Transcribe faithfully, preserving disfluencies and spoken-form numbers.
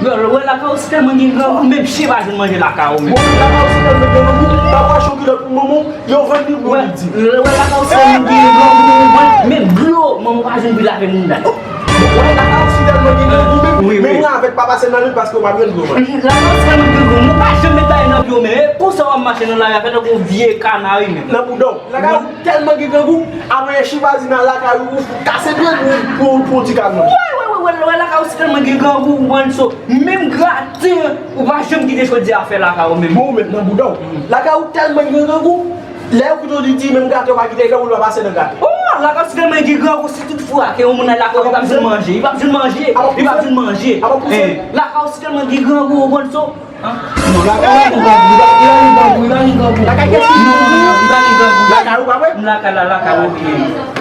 Wè, lakay ou si tèlman gen grangou, menm chen pa jwenn manje lakay ou menm. Bon, lakay ou si tèlman gen grangou, pa pral achte yon kilòt pou manman w, yo vann li pou li di. Wè, lakay ou si tèlman gen grangou, menm dlo, manman w pa jwenn pou lave moun la. Wè, lakay ou si tèlman gen grangou, menm, menm ravèt pa pase nan li paske w pa jwenn dlo manje. Lakay ou si tèlman gen grangou, ou pa janm met bagay nan pye w menm. E konsa w ap mache nan lari a, fè tankou yon vye kanari menm. Nan bouda w. Lakay ou tèlman gen grangou, apre chimpanzi nan lakay ou, ou kase pye pou, pou, pou ti kal manje. Wè, wè, wè, wè, wè, lakay ou si tèlman gen grangou, ou konprann so. Menm graten, ou pa janm kite chodyè a fè lakay ou menm. Bon, ou met nan bouda w. Lakay ou tèlman gen grangou, lè yo kite w di, di menm graten ou pa kite, lè ou la pase nan graten. Oh, lakay ou si tèlman gen grangou, si tout fwa ke yon moun nan lakay ou, li p ap jwenn manje, li p ap jwenn manje, li p ap jwenn manje. Lakay ou si tèlman gen grangou, ou konn so. Non, lakay ou pa gen grangou, li pa gen grangou, li pa gen grangou. Lakay kiyès ki non, li pa gen grangou. Lakay ou pa vre? M lakay la, lakay ou byen.